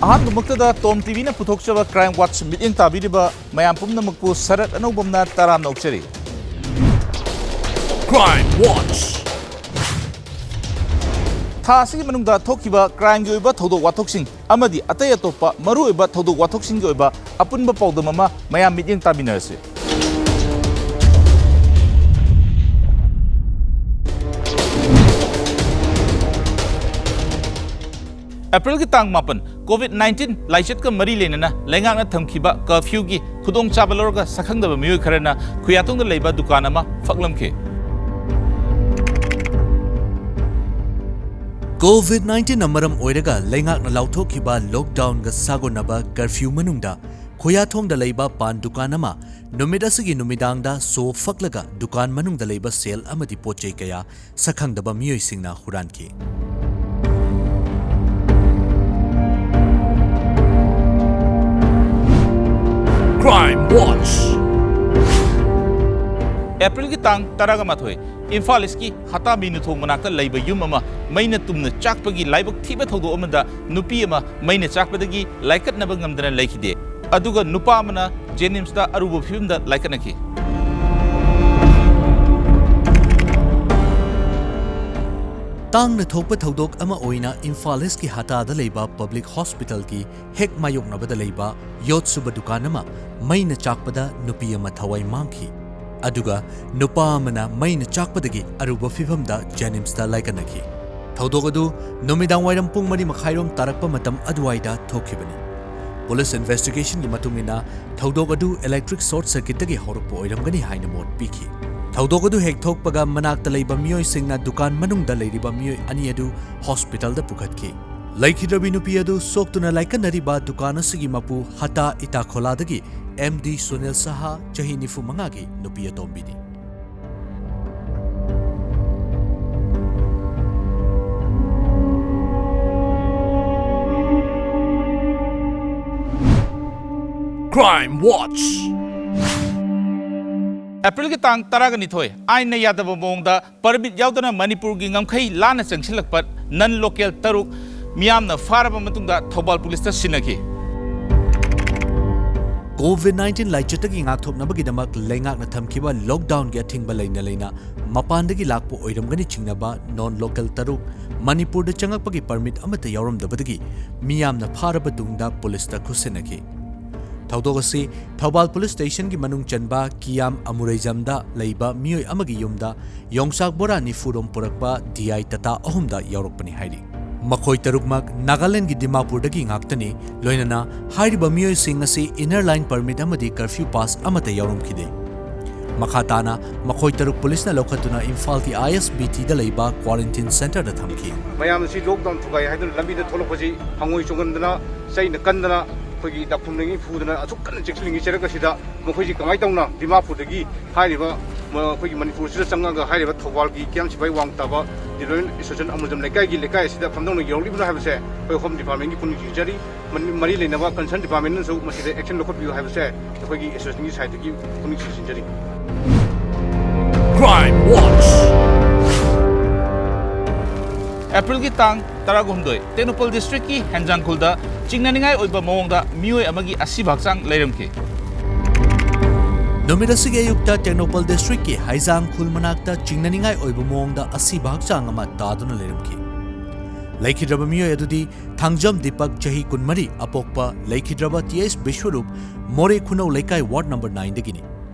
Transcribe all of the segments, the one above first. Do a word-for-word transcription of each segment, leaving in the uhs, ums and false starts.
ꯑꯍꯥꯟꯕꯃꯛꯇꯗ ꯇꯣꯝ ꯇꯤꯚꯤꯅ ꯄꯨꯊꯣꯛꯆꯕ Crime Watch ꯃꯤꯠꯌꯦꯡ ꯇꯥꯕꯤꯔꯤꯕ ꯃꯌꯥꯝ ꯄꯨꯝꯅꯃꯛꯄꯨ ꯁꯔꯠ ꯑꯅꯧꯕꯝꯅ ꯇꯔꯥꯝꯅ ꯑꯣꯛꯆꯔꯤ꯫ Crime Watch꯫ ꯊꯥ ꯑꯁꯤꯒꯤ ꯃꯅꯨꯡꯗ ꯊꯣꯛꯈꯤꯕ crimeꯒꯤ ꯑꯣꯏꯕ ꯊꯧꯗꯣꯛ ꯋꯥꯊꯣꯛꯁꯤꯡ ꯑꯃꯗꯤ ꯑꯇꯩ ꯑꯇꯣꯞꯄ ꯃꯔꯨꯑꯣꯏꯕ ꯊꯧꯗꯣꯛ ꯋꯥꯊꯣꯛꯁꯤꯡꯒꯤ ꯑꯣꯏꯕ ꯑꯄꯨꯟꯕ ꯄꯥꯎꯗꯝ ꯑꯃ ꯃꯌꯥꯝ ꯃꯤꯠꯌꯦꯡ ꯇꯥꯃꯤꯟꯅꯔꯁꯤ꯫ ꯑꯦꯄ꯭ꯔꯤꯜꯒꯤ ꯇꯥꯡ ꯃꯥꯄꯟ, COVID nineteen ꯂꯥꯏꯆꯠꯀ ꯃꯔꯤ ꯂꯩꯅꯅ ꯂꯩꯉꯥꯛꯅ ꯊꯝꯈꯤꯕ curfewꯒꯤ ꯈꯨꯗꯣꯡꯆꯥꯕ ꯂꯧꯔꯒ ꯁꯛꯈꯪꯗꯕ ꯃꯤꯑꯣꯏ ꯈꯔꯅ ꯈꯨꯌꯥꯊꯣꯡꯗ ꯂꯩꯕ ꯗꯨꯀꯥꯟ ꯑꯃ ꯐꯛꯂꯝꯈꯤ꯫ COVID nineteenꯅ ꯃꯔꯝ ꯑꯣꯏꯔꯒ ꯂꯩꯉꯥꯛꯅ ꯂꯥꯎꯊꯣꯛꯈꯤꯕ lockdownꯒ ꯁꯥꯒꯣꯟꯅꯕ curfew ꯃꯅꯨꯡꯗ ꯈꯨꯌꯥꯊꯣꯡꯗ ꯂꯩꯕ ꯄꯥꯟ ꯗꯨꯀꯥꯟ ꯑꯃ ꯅꯨꯃꯤꯠ ꯑꯁꯤꯒꯤ ꯅꯨꯃꯤꯗꯥꯡꯗ ꯁꯣ ꯐꯛꯂꯒ ꯗꯨꯀꯥꯟ ꯃꯅꯨꯡꯗ ꯂꯩꯕ ꯁꯦꯜ ꯑꯃꯗꯤ ꯄꯣꯠ ꯆꯩ ꯀꯌꯥ ꯁꯛꯈꯪꯗꯕ ꯃꯤꯑꯣꯏꯁꯤꯡꯅ ꯍꯨꯔꯥꯟꯈꯤ꯫ Crime Watch꯫ ꯑꯦꯄ꯭ꯔꯤꯜꯒꯤ ꯇꯥꯡ ꯇꯔꯥꯃꯥꯊꯣꯏ, ꯏꯝꯐꯥꯜ ꯏꯁꯀꯤ ꯍꯇꯥ ꯃꯤꯅꯨꯊꯣꯡ ꯃꯅꯥꯛꯇ ꯂꯩꯕ ꯌꯨꯝ ꯑꯃ ꯃꯩꯅ ꯇꯨꯝꯅ ꯆꯥꯛꯄꯒꯤ ꯂꯥꯏꯕꯛ ꯊꯤꯕ ꯊꯧꯗꯣꯛ ꯑꯃꯗ ꯅꯨꯄꯤ ꯑꯃ ꯃꯩꯅ ꯆꯥꯛꯄꯗꯒꯤ ꯂꯥꯏꯀꯠꯅꯕ ꯉꯝꯗꯅ ꯂꯩꯈꯤꯗꯦ꯫ ꯑꯗꯨꯒ ꯅꯨꯄꯥ ꯑꯃꯅ ꯖꯦꯅꯤꯝꯁꯇ ꯑꯔꯨꯕ ꯐꯤꯕꯝꯗ ꯂꯥꯏꯀꯠꯅꯈꯤ꯫ ꯇꯥꯡꯅ ꯊꯣꯛꯄ ꯊꯧꯗꯣꯛ ꯑꯃ ꯑꯣꯏꯅ ꯏꯝꯐꯥꯜ ꯏꯁꯀꯤ ꯍꯇꯥꯗ ꯂꯩꯕ ꯄꯕ꯭ꯂꯤꯛ ꯍꯣꯁꯄꯤꯇꯥꯜꯒꯤ ꯍꯦꯛ ꯃꯥꯌꯣꯛꯅꯕꯗ ꯂꯩꯕ ꯌꯣꯠ ꯁꯨꯕ ꯗꯨꯀꯥꯟ ꯑꯃ ꯃꯩꯅ ꯆꯥꯛꯄꯗ ꯅꯨꯄꯤ ꯑꯃ ꯊꯋꯥꯏ ꯃꯥꯡꯈꯤ꯫ ꯑꯗꯨꯒ ꯅꯨꯄꯥ ꯑꯃꯅ ꯃꯩꯅ ꯆꯥꯛꯄꯗꯒꯤ ꯑꯔꯨꯕ ꯐꯤꯚꯝꯗ ꯖꯦꯅꯤꯝꯁꯇ ꯂꯥꯏꯀꯠꯅꯈꯤ꯫ ꯊꯧꯗꯣꯛ ꯑꯗꯨ ꯅꯨꯃꯤꯗꯥꯡꯋꯥꯏꯔꯝ ꯄꯨꯡ ꯃꯔꯤ ꯃꯈꯥꯏꯔꯣꯝ ꯇꯥꯔꯛꯄ ꯃꯇꯝ ꯑꯗꯨꯋꯥꯏꯗ ꯊꯣꯛꯈꯤꯕꯅꯤ꯫ ꯄꯨꯂꯤꯁ investigationꯒꯤ ꯃꯇꯨꯡ ꯏꯟꯅ, ꯊꯧꯗꯣꯛ ꯑꯗꯨ electric short circuitꯇꯒꯤ ꯍꯧꯔꯛꯄ ꯑꯣꯏꯔꯝꯒꯅꯤ ꯍꯥꯏꯅ ꯃꯣꯠ ꯄꯤꯈꯤ꯫ ꯊꯧꯗꯣꯛ ꯑꯗꯨ ꯍꯦꯛ ꯊꯣꯛꯄꯒ, ꯃꯅꯥꯛꯇ ꯂꯩꯕ ꯃꯤꯑꯣꯏꯁꯤꯡꯅ ꯗꯨꯀꯥꯟ ꯃꯅꯨꯡꯗ ꯂꯩꯔꯤꯕ ꯃꯤꯑꯣꯏ ꯑꯅꯤ ꯑꯗꯨ ꯍꯣꯁꯄꯤꯇꯥꯜꯗ ꯄꯨꯈꯠꯈꯤ꯫ ꯂꯩꯈꯤꯗ꯭ꯔꯕꯤ ꯅꯨꯄꯤ ꯑꯗꯨ ꯁꯣꯛꯇꯨꯅ ꯂꯥꯏꯀꯠꯅꯔꯤꯕ ꯗꯨꯀꯥꯟ ꯑꯁꯤꯒꯤ ꯃꯄꯨ ꯍꯇꯥ ꯏꯇꯥꯈꯣꯂꯥꯗꯒꯤ ꯑꯦꯝ ꯗꯤ ꯁꯨꯅꯤꯜ ꯁꯍꯥ, ꯆꯍꯤ ꯅꯤꯐꯨ ꯃꯉꯥꯒꯤ ꯅꯨꯄꯤ ꯑꯇꯣꯝꯕꯤꯅꯤ꯫ Crime Watch꯫ ꯑꯦꯄ꯭ꯔꯤꯜꯒꯤ ꯇꯥꯡ ꯇꯔꯥꯒ ꯅꯤꯊꯣꯏ, ꯑꯥꯏꯟꯅ ꯌꯥꯗꯕ ꯃꯑꯣꯡꯗ ꯄꯔꯃꯤꯠ ꯌꯥꯎꯗꯅ ꯃꯅꯤꯄꯨꯔꯒꯤ ꯉꯝꯈꯩ ꯂꯥꯟꯅ ꯆꯪꯁꯤꯜꯂꯛꯄ non local ꯇꯔꯨꯛ ꯃꯤꯌꯥꯝꯅ ꯐꯥꯔꯕ ꯃꯇꯨꯡꯗ ꯊꯧꯕꯥꯜ ꯄꯨꯂꯤꯁꯇ ꯁꯤꯟꯅꯈꯤ꯫ ꯀꯣꯚꯤꯗ ꯅꯥꯏꯟꯇꯤꯟ ꯂꯥꯏꯆꯠꯇꯒꯤ ꯉꯥꯛꯊꯣꯛꯅꯕꯒꯤꯗꯃꯛ ꯂꯩꯉꯥꯛꯅ ꯊꯝꯈꯤꯕ ꯂꯣꯛꯗꯥꯎꯟꯒꯤ ꯑꯊꯤꯡꯕ ꯂꯩꯅ ꯂꯩꯅ ꯃꯄꯥꯟꯗꯒꯤ ꯂꯥꯛꯄ ꯑꯣꯏꯔꯝꯒꯅꯤ ꯆꯤꯡꯅꯕ ꯅꯣꯟ ꯂꯣꯀꯦꯜ ꯇꯔꯨꯛ ꯃꯅꯤꯄꯨꯔꯗ ꯆꯪꯂꯛꯄꯒꯤ ꯄꯔꯃꯤꯠ ꯑꯃꯠꯇ ꯌꯥꯎꯔꯝꯗꯕꯗꯒꯤ ꯃꯤꯌꯥꯝꯅ ꯐꯥꯔꯕ ꯇꯨꯡꯗ ꯄꯨꯂꯤꯁꯇ ꯈꯨꯠꯁꯤꯟꯅꯈꯤ꯫ ꯊꯧꯗꯣꯛ ꯑꯁꯤ ꯊꯧꯕꯥꯜ ꯄꯨꯂꯤꯁ ꯁ꯭ꯇꯦꯁꯟꯒꯤ ꯃꯅꯨꯡ ꯆꯟꯕ ꯀꯤꯌꯥꯝ ꯑꯃꯨꯔꯩꯖꯝꯗ ꯂꯩꯕ ꯃꯤꯑꯣꯏ ꯑꯃꯒꯤ ꯌꯨꯝꯗ ꯌꯣꯡꯆꯥꯛ ꯕꯣꯔꯥ ꯅꯤꯐꯨꯔꯣꯝ ꯄꯨꯔꯛꯄ ꯗꯤ ꯑꯥꯏ ꯇꯥꯇꯥ ꯑꯍꯨꯝꯗ ꯌꯥꯎꯔꯛꯄꯅꯤ ꯍꯥꯏꯔꯤ꯫ ꯃꯈꯣꯏ ꯇꯔꯨꯛꯃꯛ ꯅꯥꯒꯥꯂꯦꯟꯗꯒꯤ ꯗꯤꯃꯥꯄꯨꯔꯗꯒꯤ ꯉꯥꯛꯇꯅꯤ, ꯂꯣꯏꯅꯅ ꯍꯥꯏꯔꯤꯕ ꯃꯤꯑꯣꯏꯁꯤꯡ ꯑꯁꯤ ꯏꯟꯅꯔ ꯂꯥꯏꯟ ꯄꯔꯃꯤꯠ ꯑꯃꯗꯤ ꯀꯔꯐ꯭ꯌꯨ ꯄꯥꯁ ꯑꯃꯠꯇ ꯌꯥꯎꯔꯝꯈꯤꯗꯦ꯫ ꯃꯈꯥ ꯇꯥꯅ ꯃꯈꯣꯏ ꯇꯔꯨꯛ ꯄꯨꯂꯤꯁꯅ ꯂꯧꯈꯠꯇꯨꯅ ꯏꯝꯐꯥꯜꯒꯤ ꯑꯥꯏ ꯑꯦꯁ ꯕꯤ ꯇꯤꯗ ꯂꯩꯕ ꯀ꯭ꯋꯥꯔꯦꯟꯇꯤꯟ ꯁꯦꯟꯇꯔꯗ ꯊꯝꯈꯤ꯫ ꯃꯌꯥꯝ ꯑꯁꯤ ꯂꯣꯛꯗꯥꯎꯟ ꯊꯨꯒꯥꯏ ꯍꯥꯏꯗꯨꯅ ꯂꯝꯕꯤꯗ ꯊꯣꯛꯂꯛꯄꯁꯤ ꯍꯉꯣꯏ ꯆꯣꯡꯍꯟꯗꯅ, ꯆꯩꯅ ꯀꯟꯗꯅ, ꯑꯩꯈꯣꯏꯒꯤ ꯗꯥꯛꯐꯝ ꯂꯦꯡꯉꯤ ꯐꯨꯗꯅ ꯑꯁꯨꯛ ꯀꯟꯅ ꯆꯦꯛꯁꯤꯜꯂꯤꯉꯩ ꯆꯩꯔꯛ ꯑꯁꯤꯗ ꯃꯈꯣꯏꯁꯤ ꯀꯃꯥꯏꯅ ꯇꯧꯅ ꯗꯤꯃꯥꯄꯨꯔꯗꯒꯤ ꯍꯥꯏꯔꯤꯕ, ꯃ-, ꯑꯩꯈꯣꯏꯒꯤ ꯃꯅꯤꯄꯨꯔꯁꯤꯗ ꯆꯪꯉꯛꯑꯒ ꯍꯥꯏꯔꯤꯕ ꯊꯧꯕꯥꯜꯒꯤ ꯀꯤꯌꯥꯝ ꯁꯤꯐꯥꯏ ꯋꯥꯡ ꯇꯥꯕ ꯗꯤꯂꯣꯏꯟ ꯑꯦꯁꯣꯁꯤꯌꯦꯁꯟ ꯑꯃꯨꯔꯖꯝ ꯂꯩꯀꯥꯏꯒꯤ, ꯂꯩꯀꯥꯏ ꯑꯁꯤꯗ ꯀꯝꯗꯧꯅ ꯌꯧꯔꯛꯂꯤꯕꯅꯣ ꯍꯥꯏꯕꯁꯦ ꯑꯩꯈꯣꯏ ꯍꯣꯝ ꯗꯤꯄꯥꯔꯠꯃꯦꯟꯒꯤ ꯄꯨꯛꯅꯤꯡ ꯆꯤꯡꯁꯤꯟꯖꯔꯤ꯫ ꯃꯔꯤ ꯂꯩꯅꯕ ꯀꯟꯁꯔꯟ ꯗꯤꯄꯥꯔꯠꯃꯦꯟꯅꯁꯨ ꯃꯁꯤꯗ ꯑꯦꯛꯁꯟ ꯂꯧꯈꯠꯄꯤꯌꯨ ꯍꯥꯏꯕꯁꯦ ꯑꯩꯈꯣꯏꯒꯤ ꯑꯦꯁꯣꯁꯤꯌꯦꯁꯟꯒꯤ ꯁꯥꯏꯠꯇꯒꯤ ꯄꯨꯛꯅꯤꯡ ꯆꯤꯡꯁꯤꯟꯖꯔꯤ꯫ Crime Watch꯫ ꯑꯦꯄ꯭ꯔꯤꯜꯒꯤ ꯇꯥꯡ ꯇꯔꯥꯍꯨꯝꯗꯣꯏ, ꯇꯦꯡꯅꯧꯄꯜ ꯗꯤꯁꯇ꯭ꯔꯤꯛꯀꯤ ꯍꯦꯟꯖꯥꯡꯈꯨꯜꯗ ꯆꯤꯡꯅꯅꯤꯡꯉꯥꯏ ꯑꯣꯏꯕ ꯃꯑꯣꯡꯗ ꯃꯤꯑꯣꯏ ꯑꯃꯒꯤ ꯑꯁꯤꯕ ꯍꯛꯆꯥꯡ ꯂꯩꯔꯝꯈꯤ꯫ ꯅꯨꯃꯤꯠ ꯑꯁꯤꯒꯤ ꯑꯌꯨꯛꯇ ꯇꯦꯡꯅꯧꯄꯜ ꯗꯤꯁꯇ꯭ꯔꯤꯛꯀꯤ ꯍꯩꯖꯥꯡꯈꯨꯜ ꯃꯅꯥꯛꯇ ꯆꯤꯡꯅꯅꯤꯡꯉꯥꯏ ꯑꯣꯏꯕ ꯃꯑꯣꯡꯗ ꯑꯁꯤꯕ ꯍꯛꯆꯥꯡ ꯑꯃ ꯇꯥꯗꯨꯅ ꯂꯩꯔꯝꯈꯤ꯫ ꯂꯩꯈꯤꯗ꯭ꯔꯕ ꯃꯤꯑꯣꯏ ꯑꯗꯨꯗꯤ ꯊꯥꯡꯖꯝ ꯗꯤꯄꯛ, ꯆꯍꯤ ꯀꯨꯟꯃꯔꯤ, ꯑꯄꯣꯛꯄ, ꯂꯩꯈꯤꯗ꯭ꯔꯕ ꯇꯤ ꯑꯩꯆ ꯕꯤꯁ꯭ꯋꯔꯨꯞ, ꯃꯣꯔꯦ ꯈꯨꯅꯧ ꯂꯩꯀꯥꯏ, ꯋꯥꯔꯗ ꯅꯝꯕꯔ ꯅꯥꯏꯟꯗꯒꯤꯅꯤ꯫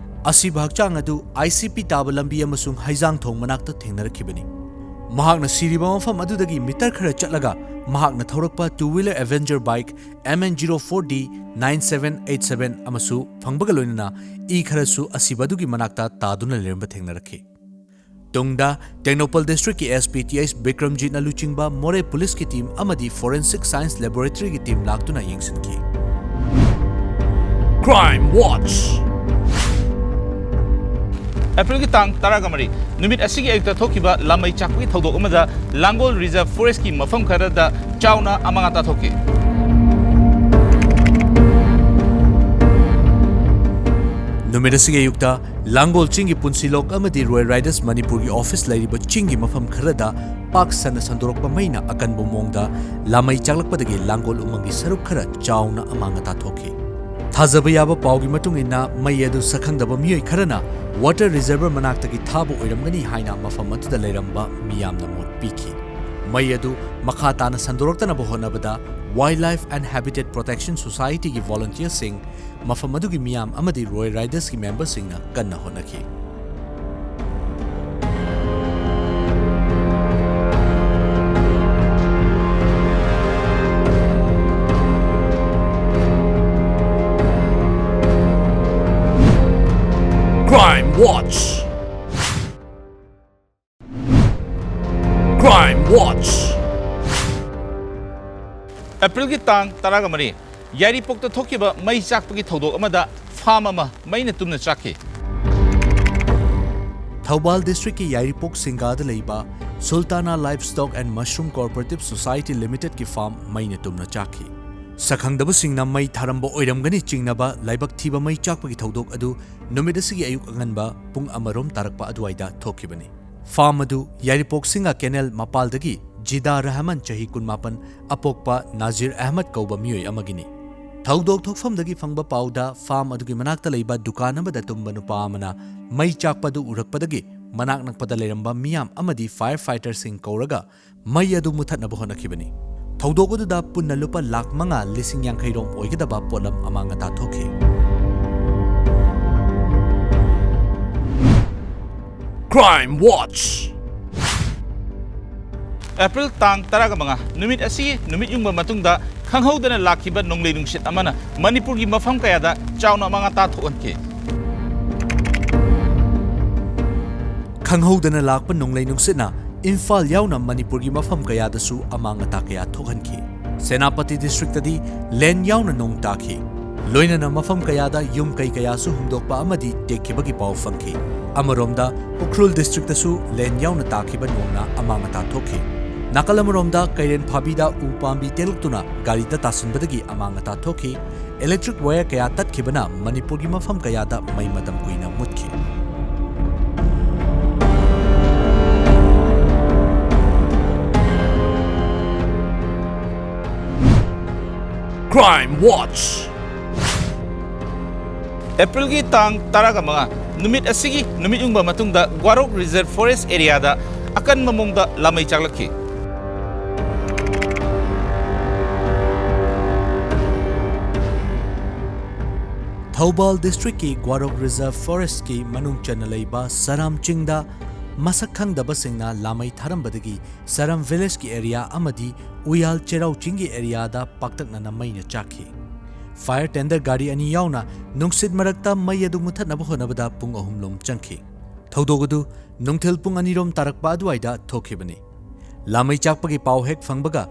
ꯑꯁꯤꯕ ꯍꯛꯆꯥꯡ ꯑꯗꯨ ꯑꯥꯏ ꯁꯤ ꯄꯤ ꯇꯥꯕ ꯂꯝꯕꯤ ꯑꯃꯁꯨꯡ ꯍꯩꯖꯥꯡꯊꯣꯡ ꯃꯅꯥꯛꯇ ꯊꯦꯡꯅꯔꯛꯈꯤꯕꯅꯤ꯫ ꯃꯍꯥꯛꯅ ꯁꯤꯔꯤꯕ ꯃꯐꯝ ꯑꯗꯨꯗꯒꯤ ꯃꯤꯇꯔ ꯈꯔ ꯆꯠꯂꯒ ꯃꯍꯥꯛꯅ ꯊꯧꯔꯛꯄ two wheeler Avenger bike M N zero four D nine seven eight seven ꯑꯃꯁꯨ ꯐꯪꯕꯒ ꯂꯣꯏꯅꯅ ꯏ ꯈꯔꯁꯨ ꯑꯁꯤꯕ ꯑꯗꯨꯒꯤ ꯃꯅꯥꯛꯇ ꯇꯥꯗꯨꯅ ꯂꯩꯔꯝꯕ ꯊꯦꯡꯅꯔꯛꯈꯤ꯫ ꯇꯨꯡꯗ ꯇꯦꯡꯅꯧꯄꯜ ꯗꯤꯁꯇ꯭ꯔꯤꯛꯀꯤ ꯑꯦꯁ ꯄꯤ ꯇꯤ ꯑꯩꯆ ꯕꯤꯀ꯭ꯔꯝꯖꯤꯠꯅ ꯂꯨꯆꯤꯡꯕ ꯃꯣꯔꯦ ꯄꯨꯂꯤꯁꯀꯤ ꯇꯤꯝ ꯑꯃꯗꯤ ꯐꯣꯔꯦꯟꯁꯤꯛ ꯁꯥꯏꯟꯁ ꯂꯦꯕꯣꯔꯦꯇꯔꯤꯒꯤ ꯇꯤꯝ ꯂꯥꯛꯇꯨꯅ ꯌꯦꯡꯁꯤꯟꯈꯤ꯫ Crime Watch꯫ ꯑꯦꯄ꯭ꯔꯤꯜꯒꯤ ꯇꯥꯡ ꯇꯔꯥꯃꯔꯤ ꯅꯨꯃꯤꯠ ꯑꯁꯤꯒꯤ ꯑꯌꯨꯛꯇ ꯊꯣꯛꯈꯤꯕ ꯂꯥꯃꯩ ꯆꯥꯛꯄꯒꯤ ꯊꯧꯗꯣꯛ ꯑꯃꯗ ꯂꯥꯡꯒꯣꯜ ꯔꯤꯖꯔꯚ ꯐꯣꯔꯦꯁꯀꯤ ꯃꯐꯝ ꯈꯔꯗ ꯆꯥꯎꯅ ꯑꯃꯥꯡ ꯑꯇꯥ ꯊꯣꯛꯈꯤ꯫ ꯅꯨꯃꯤꯠ ꯑꯁꯤꯒꯤ ꯑꯌꯨꯛꯇ ꯂꯥꯡꯒꯣꯜ ꯆꯤꯡꯒꯤ ꯄꯨꯟꯁꯤꯂꯣꯛ ꯑꯃꯗꯤ ꯔꯣꯌꯦꯜ ꯔꯥꯏꯗꯔꯁ ꯃꯅꯤꯄꯨꯔꯒꯤ ꯑꯣꯐꯤꯁ ꯂꯩꯔꯤꯕ ꯆꯤꯡꯒꯤ ꯃꯐꯝ ꯈꯔꯗ ꯄꯥꯛ ꯁꯟꯅ ꯁꯟꯗꯣꯔꯛꯄ ꯃꯩꯅ ꯑꯀꯟꯕ ꯃꯑꯣꯡꯗ ꯂꯥꯃꯩ ꯆꯥꯛꯂꯛꯄꯗꯒꯤ ꯂꯥꯡꯒꯣꯜ ꯎꯃꯪꯒꯤ ꯁꯔꯨꯛ ꯈꯔ ꯆꯥꯎꯅ ꯑꯃꯥꯡ ꯑꯇꯥ ꯊꯣꯛꯈꯤ꯫ ꯊꯥꯖꯕ ꯌꯥꯕ ꯄꯥꯎꯒꯤ ꯃꯇꯨꯡ ꯏꯟꯅ, ꯃꯩ ꯑꯗꯨ ꯁꯛꯈꯪꯗꯕ ꯃꯤꯑꯣꯏ ꯈꯔꯅ ꯋꯥꯇꯔ ꯔꯤꯖꯔꯚꯔ ꯃꯅꯥꯛꯇꯒꯤ ꯊꯥꯕ ꯑꯣꯏꯔꯝꯒꯅꯤ ꯍꯥꯏꯅ ꯃꯐꯝ ꯑꯗꯨꯗ ꯂꯩꯔꯝꯕ ꯃꯤꯌꯥꯝꯅ ꯃꯣꯠ ꯄꯤꯈꯤ꯫ ꯃꯩ ꯑꯗꯨ ꯃꯈꯥ ꯇꯥꯅ ꯁꯟꯗꯣꯔꯛꯇꯅꯕ ꯍꯣꯠꯅꯕꯗ Wildlife and Habitat Protection Societyꯒꯤ ꯚꯣꯂꯨꯟꯇꯤꯌꯔꯁꯤꯡ, ꯃꯐꯝ ꯑꯗꯨꯒꯤ ꯃꯤꯌꯥꯝ ꯑꯃꯗꯤ ꯔꯣꯌꯦꯜ ꯔꯥꯏꯗꯔꯁꯀꯤ ꯃꯦꯝꯕꯔꯁꯤꯡꯅ ꯀꯟꯅ ꯍꯣꯠꯅꯈꯤ꯫ Crime Watch. Crime Watch. ꯑꯦꯄ꯭ꯔꯤꯜꯒꯤ ꯇꯥꯡ ꯇꯔꯥꯒ ꯃꯔꯤ, ꯌꯥꯏꯔꯤꯄꯣꯛꯇ ꯊꯣꯛꯈꯤꯕ ꯃꯩ ꯆꯥꯛꯄꯒꯤ ꯊꯧꯗꯣꯛ ꯑꯃꯗ ꯐꯥꯔꯝ ꯑꯃ ꯃꯩꯅ ꯇꯨꯝꯅ ꯆꯥꯛꯈꯤ꯫ ꯊꯧꯕꯥꯜ ꯗꯤꯁꯇ꯭ꯔꯤꯛꯀꯤ ꯌꯥꯏꯔꯤꯄꯣꯛ ꯁꯤꯡꯒꯥꯗ ꯂꯩꯕ Sultana Livestock and Mushroom Cooperative Society Limitedꯀꯤ ꯐꯥꯔꯝ ꯃꯩꯅ ꯇꯨꯝꯅ ꯆꯥꯛꯈꯤ꯫ ꯁꯛꯈꯪꯗꯕꯁꯤꯡꯅ ꯃꯩ ꯊꯥꯔꯝꯕ ꯑꯣꯏꯔꯝꯒꯅꯤ ꯆꯤꯡꯅꯕ ꯂꯥꯏꯕꯛ ꯊꯤꯕ ꯃꯩ ꯆꯥꯛꯄꯒꯤ ꯊꯧꯗꯣꯛ ꯑꯗꯨ ꯅꯨꯃꯤꯠ ꯑꯁꯤꯒꯤ ꯑꯌꯨꯛ ꯑꯉꯟꯕ ꯄꯨꯡ ꯑꯃꯔꯣꯝ ꯇꯥꯔꯛꯄ ꯑꯗꯨꯋꯥꯏꯗ ꯊꯣꯛꯈꯤꯕꯅꯤ꯫ ꯐꯥꯔꯝ ꯑꯗꯨ ꯌꯥꯏꯔꯤꯄꯣꯛ ꯁꯤꯡꯒꯥ ꯀꯦꯅꯦꯜ ꯃꯄꯥꯜꯗꯒꯤ ꯖꯤꯗꯥ ꯔꯍꯃꯟ, ꯆꯍꯤ ꯀꯨꯟꯃꯥꯄꯟ, ꯑꯄꯣꯛꯄ ꯅꯥꯖꯤꯔ ꯑꯍꯃꯗ ꯀꯧꯕ ꯃꯤꯑꯣꯏ ꯑꯃꯒꯤꯅꯤ꯫ ꯊꯧꯗꯣꯛ ꯊꯣꯛꯐꯝꯗꯒꯤ ꯐꯪꯕ ꯄꯥꯎꯗ ꯐꯥꯔꯝ ꯑꯗꯨꯒꯤ ꯃꯅꯥꯛꯇ ꯂꯩꯕ ꯗꯨꯀꯥꯟ ꯑꯃꯗ ꯇꯨꯝꯕ ꯅꯨꯄꯥ ꯑꯃꯅ ꯃꯩ ꯆꯥꯛꯄ ꯑꯗꯨ ꯎꯔꯛꯄꯗꯒꯤ ꯃꯅꯥꯛ ꯅꯛꯄꯗ ꯂꯩꯔꯝꯕ ꯃꯤꯌꯥꯝ ꯑꯃꯗꯤ ꯐꯥꯌꯔ ꯐꯥꯏꯇꯔꯁꯤꯡ ꯀꯧꯔꯒ ꯃꯩ ꯑꯗꯨ ꯃꯨꯊꯠꯅꯕ ꯍꯣꯠꯅꯈꯤꯕꯅꯤ꯫ ꯊꯧꯗꯣꯛ ꯑꯗꯨꯗ ꯄꯨꯟꯅ ꯂꯨꯄꯥ ꯂꯥꯈ ꯃꯉꯥ ꯂꯤꯁꯤꯡ ꯌꯥꯡꯈꯩ ꯔꯣꯝ ꯑꯣꯏꯒꯗꯕ ꯄꯣꯠꯂꯝ ꯑꯃꯥꯡ ꯑꯇꯥ ꯊꯣꯛꯈꯤ꯫ Crime Watch. ꯑꯦꯄ꯭ꯔꯤꯜ ꯇꯥꯡ ꯇꯔꯥꯒ ꯃꯉꯥ, ꯅꯨꯃꯤꯠ ꯑꯁꯤꯒꯤ ꯅꯨꯃꯤꯠ ꯌꯨꯡꯕ ꯃꯇꯨꯡꯗ ꯈꯪꯍꯧꯗꯅ ꯂꯥꯛꯈꯤꯕ ꯅꯣꯡꯂꯩ ꯅꯨꯡꯁꯤꯠ ꯑꯃꯅ ꯃꯅꯤꯄꯨꯔꯒꯤ ꯃꯐꯝ ꯀꯌꯥꯗ ꯆꯥꯎꯅ ꯑꯃꯥꯡ ꯑꯇꯥ ꯊꯣꯛꯍꯟꯈꯤ꯫ ꯈꯪꯍꯧꯗꯅ ꯂꯥꯛꯄ ꯅꯣꯡꯂꯩ ꯅꯨꯡꯁꯤꯠꯅ ꯏꯝꯐꯥꯜ ꯌꯥꯎꯅ ꯃꯅꯤꯄꯨꯔꯒꯤ ꯃꯐꯝ ꯀꯌꯥꯗꯁꯨ ꯑꯃꯥꯡ ꯑꯇꯥ ꯀꯌꯥ ꯊꯣꯛꯍꯟꯈꯤ꯫ ꯁꯦꯅꯥꯄꯇꯤ ꯗꯤꯁꯇ꯭ꯔꯤꯛꯇꯗꯤ ꯂꯦꯟ ꯌꯥꯎꯅ ꯅꯣꯡ ꯇꯥꯈꯤ꯫ ꯂꯣꯏꯅꯅ ꯃꯐꯝ ꯀꯌꯥꯗ ꯌꯨꯝ ꯀꯩ ꯀꯌꯥꯁꯨ ꯍꯨꯝꯗꯣꯛꯄ ꯑꯃꯗꯤ ꯇꯦꯛꯈꯤꯕꯒꯤ ꯄꯥꯎ ꯐꯪꯈꯤ꯫ ꯑꯃꯔꯣꯝꯗ ꯎꯈ꯭ꯔꯨꯜ ꯗꯤꯁꯇ꯭ꯔꯤꯛꯇꯁꯨ ꯂꯦꯟ ꯌꯥꯎꯅ ꯇꯥꯈꯤꯕ ꯅꯣꯡꯅ ꯑꯃꯥꯡ ꯑꯇꯥ ꯊꯣꯛꯈꯤ꯫ ꯅꯥꯀꯜ ꯑꯃꯔꯣꯝꯗ ꯀꯩꯔꯦꯟ ꯐꯥꯕꯤꯗ ꯎ ꯄꯥꯝꯕꯤ ꯇꯦꯛꯂꯛꯇꯨꯅ ꯒꯥꯔꯤꯗ ꯇꯥꯁꯤꯟꯕꯗꯒꯤ ꯑꯃꯥꯡ ꯑꯇꯥ ꯊꯣꯛꯈꯤ꯫ Electric wire ꯀꯌꯥ ꯇꯠꯈꯤꯕꯅ ꯃꯅꯤꯄꯨꯔꯒꯤ ꯃꯐꯝ ꯀꯌꯥꯗ ꯃꯩ ꯃꯇꯝ ꯀꯨꯏꯅ ꯃꯨꯠꯈꯤ꯫ Crime Watch꯫ ꯑꯦꯄ꯭ꯔꯤꯜꯒꯤ ꯇꯥꯡ ꯇꯔꯥꯃꯉꯥ, ꯅꯨꯃꯤꯠ ꯑꯁꯤꯒꯤ ꯅꯨꯃꯤꯠ ꯌꯨꯡꯕ ꯃꯇꯨꯡꯗ ꯒ꯭ꯋꯥꯔꯣꯛ Reserve Forest areaꯗ ꯑꯀꯟꯕ ꯃꯑꯣꯡꯗ ꯂꯥꯃꯩ ꯆꯥꯛꯂꯛꯈꯤ꯫ ꯊꯧꯕꯥꯜ districtꯀꯤ ꯒ꯭ꯋꯥꯔꯣꯛ Reserve Forestꯀꯤ ꯃꯅꯨꯡ ꯆꯟꯅ ꯂꯩꯕ ꯁꯔꯥꯝ ꯆꯤꯡꯗ ꯃꯁꯛ ꯈꯪꯗꯕꯁꯤꯡꯅ ꯂꯥꯃꯩ ꯊꯥꯔꯝꯕꯗꯒꯤ ꯁꯔꯥꯝ villageꯀꯤ area ꯑꯃꯗꯤ ꯎꯌꯥꯜ ꯆꯩꯔꯥꯎ ꯆꯤꯡꯒꯤ areaꯗ ꯄꯥꯛꯇꯛꯅꯅ ꯃꯩꯅ ꯆꯥꯛꯈꯤ꯫ Fire tender ꯒꯥꯔꯤ ꯑꯅꯤ ꯌꯥꯎꯅ ꯅꯨꯡꯁꯤꯠ ꯃꯔꯛꯇ ꯃꯩ ꯑꯗꯨ ꯃꯨꯊꯠꯅꯕ ꯍꯣꯠꯅꯕꯗ ꯄꯨꯡ ꯑꯍꯨꯝ ꯂꯣꯝ ꯆꯪꯈꯤ꯫ ꯊꯧꯗꯣꯛ ꯑꯗꯨ ꯅꯨꯡꯊꯤꯜ ꯄꯨꯡ ꯑꯅꯤꯔꯣꯝ ꯇꯥꯔꯛꯄ ꯑꯗꯨꯋꯥꯏꯗ ꯊꯣꯛꯈꯤꯕꯅꯤ꯫ ꯂꯥꯃꯩ ꯆꯥꯛꯄꯒꯤ ꯄꯥꯎ ꯍꯦꯛ ꯐꯪꯕꯒ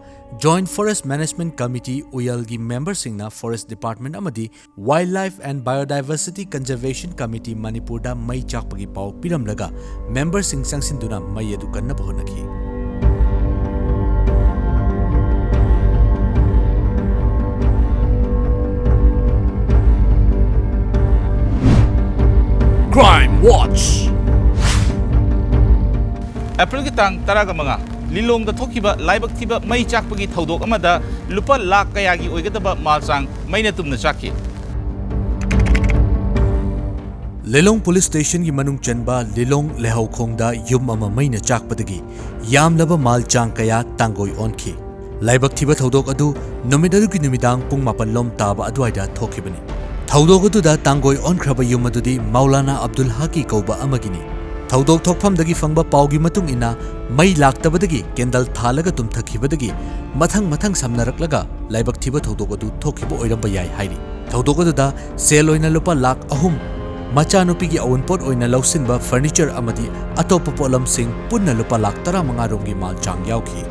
Joint Forest Management Committee ꯎꯌꯥꯜꯒꯤ memberꯁꯤꯡꯅ Forest Department ꯑꯃꯗꯤ Wildlife and Biodiversity Conservation Committee ꯃꯅꯤꯄꯨꯔꯗ ꯃꯩ ꯆꯥꯛꯄꯒꯤ ꯄꯥꯎ ꯄꯤꯔꯝꯂꯒ memberꯁꯤꯡ ꯆꯪꯁꯤꯟꯗꯨꯅ ꯃꯩ ꯑꯗꯨ ꯀꯟꯅꯕ ꯍꯣꯠꯅꯈꯤ꯫ Crime Watch꯫ ꯑꯦꯄ꯭ꯔꯤꯜꯒꯤ ꯇꯥꯡ ꯇꯔꯥꯃꯉꯥ, ꯂꯤꯂꯣꯡꯗ ꯊꯣꯛꯈꯤꯕ ꯂꯥꯏꯕꯛ ꯊꯤꯕ ꯃꯩ ꯆꯥꯛꯄꯒꯤ ꯊꯧꯗꯣꯛ ꯑꯃꯗ ꯂꯨꯄꯥ ꯂꯥꯈ ꯀꯌꯥꯒꯤ ꯑꯣꯏꯒꯗꯕ ꯃꯥꯜꯆꯥꯡ ꯃꯩꯅ ꯇꯨꯝꯅ ꯆꯥꯛꯈꯤ꯫ ꯂꯤꯂꯣꯡ police stationꯒꯤ ꯃꯅꯨꯡ ꯆꯟꯕ ꯂꯤꯂꯣꯡ ꯂꯩꯍꯧꯈꯣꯡꯗ ꯌꯨꯝ ꯑꯃ ꯃꯩꯅ ꯆꯥꯛꯄꯗꯒꯤ ꯌꯥꯝꯂꯕ ꯃꯥꯜꯆꯥꯡ ꯀꯌꯥ ꯇꯥꯡꯒꯣꯏ ꯑꯣꯟꯈꯤ꯫ ꯂꯥꯏꯕꯛ ꯊꯤꯕ ꯊꯧꯗꯣꯛ ꯑꯗꯨ ꯅꯨꯃꯤꯠ ꯑꯗꯨꯒꯤ ꯅꯨꯃꯤꯗꯥꯡ ꯄꯨꯡ ꯃꯥꯄꯟ ꯂꯣꯝ ꯇꯥꯕ ꯑꯗꯨꯋꯥꯏꯗ ꯊꯣꯛꯈꯤꯕꯅꯤ꯫ ꯊꯧꯗꯣꯛ ꯑꯗꯨꯗ ꯇꯥꯡꯒꯣꯏ ꯑꯣꯟꯈ꯭ꯔꯕ ꯌꯨꯝ ꯑꯗꯨꯗꯤ ꯃꯧꯂꯥꯅꯥ ꯑꯕꯗꯨꯜ ꯍꯥꯀꯤ ꯀꯧꯕ ꯑꯃꯒꯤꯅꯤ꯫ ꯊꯧꯗꯣꯛ ꯊꯣꯛꯐꯝꯗꯒꯤ ꯐꯪꯕ ꯄꯥꯎꯒꯤ ꯃꯇꯨꯡ ꯏꯟꯅ, ꯃꯩ ꯂꯥꯛꯇꯕꯗꯒꯤ candle ꯊꯥꯜꯂꯒ ꯇꯨꯝꯊꯈꯤꯕꯗꯒꯤ ꯃꯊꯪ ꯃꯊꯪ ꯁꯝꯅꯔꯛꯂꯒ ꯂꯥꯏꯕꯛ ꯊꯤꯕ ꯊꯧꯗꯣꯛ ꯑꯗꯨ ꯊꯣꯛꯈꯤꯕ ꯑꯣꯏꯔꯝꯕ ꯌꯥꯏ ꯍꯥꯏꯔꯤ꯫ ꯊꯧꯗꯣꯛ ꯑꯗꯨꯗ ꯁꯦꯜ ꯑꯣꯏꯅ ꯂꯨꯄꯥ ꯂꯥꯈ ꯑꯍꯨꯝ, ꯃꯆꯥꯅꯨꯄꯤꯒꯤ ꯑꯋꯨꯟꯄꯣꯠ ꯑꯣꯏꯅ ꯂꯧꯁꯤꯟꯕ furniture ꯑꯃꯗꯤ ꯑꯇꯣꯞꯄ ꯄꯣꯠꯂꯝꯁꯤꯡ ꯄꯨꯟꯅ ꯂꯨꯄꯥ ꯂꯥꯈ ꯇꯔꯥꯃꯉꯥ ꯔꯣꯝꯒꯤ ꯃꯥꯜ ꯆꯥꯡ ꯌꯥꯎꯈꯤ꯫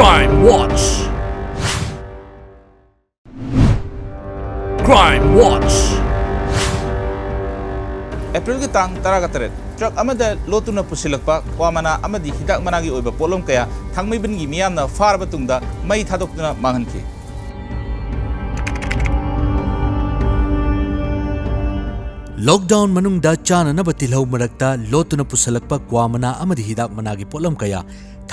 Crime Watch꯫ Crime Watch꯫ ꯑꯦꯄ꯭ꯔꯤꯜꯒꯤ ꯇꯥꯡ ꯇꯔꯥꯒ ꯇꯔꯦꯠ, ꯇ꯭ꯔꯛ ꯑꯃꯗ ꯂꯣꯠꯇꯨꯅ ꯄꯨꯁꯤꯜꯂꯛꯄ ꯀ꯭ꯋꯥ ꯃꯅꯥ ꯑꯃꯗꯤ ꯍꯤꯗꯥꯛ ꯃꯅꯥꯒꯤ ꯑꯣꯏꯕ ꯄꯣꯠꯂꯝ ꯀꯌꯥ ꯊꯥꯡꯃꯩꯕꯟꯒꯤ ꯃꯤꯌꯥꯝꯅ ꯐꯥꯔꯕ ꯇꯨꯡꯗ ꯃꯩ ꯊꯥꯗꯣꯛꯇꯨꯅ ꯃꯥꯡꯍꯟꯈꯤ꯫ Lockdown ꯃꯅꯨꯡꯗ ꯆꯥꯅꯅꯕ ꯇꯤꯜꯍꯧ ꯃꯔꯛꯇ ꯂꯣꯠꯇꯨꯅ ꯄꯨꯁꯜꯂꯛꯄ ꯀ꯭ꯋꯥ ꯃꯅꯥ ꯑꯃꯗꯤ ꯍꯤꯗꯥꯛ ꯃꯅꯥꯒꯤ ꯄꯣꯠꯂꯝ ꯀꯌꯥ